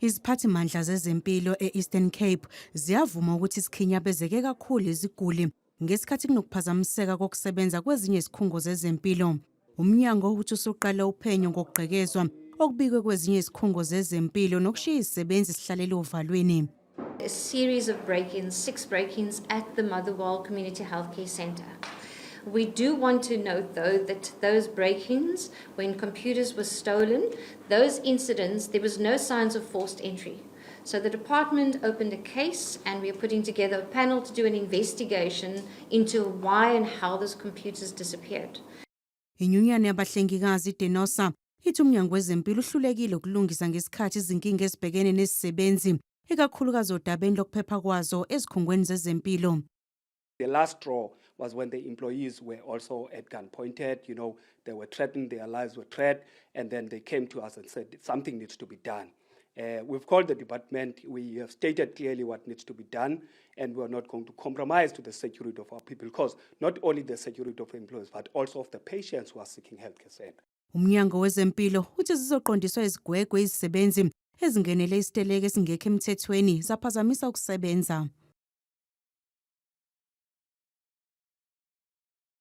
Iziphathimandla zezempilo e-Eastern Cape ziyavuma ukuthi zikhinyabezeke kakhulu iziguli ngesikhathi kunokuphazamiseka kokusebenza kwezinye izikhungo zezempilo. Umnyango uthi usuqale uphenyo ngokugqekezwa okubikwe kwezinye izikhungo zezempilo nokushiya izisebenzi zihlalele ovalweni. A series of break-ins, six break-ins at the Motherwell Community Healthcare Centre. We do want to note, though, that those break-ins, when computers were stolen, those incidents, there was no signs of forced entry. So the department opened a case and we are putting together a panel to do an investigation into why and how those computers disappeared. Inyunyana yabahlengikazi iDenosa ithi umnyango wezempilo uhlulekile ukulungisa ngesikhathi izinkinga ezibhekene nezisebenzi, ikakhulukazi odabeni lokuphepha kwazo ezikhungweni zezempilo. The last straw was when the employees were also at gunpointed, they were threatened, their lives were threatened, and then they came to us and said something needs to be done. We've called the department, we have stated clearly what needs to be done, and we are not going to compromise to the security of our people, because not only the security of employees, but also of the patients who are seeking healthcare center. Umnyango wezempilo uthi zizoqondiswa izigwegwe izisebenzi ezingenele isiteleka esingekho emthethweni zaphazamisa ukusebenza.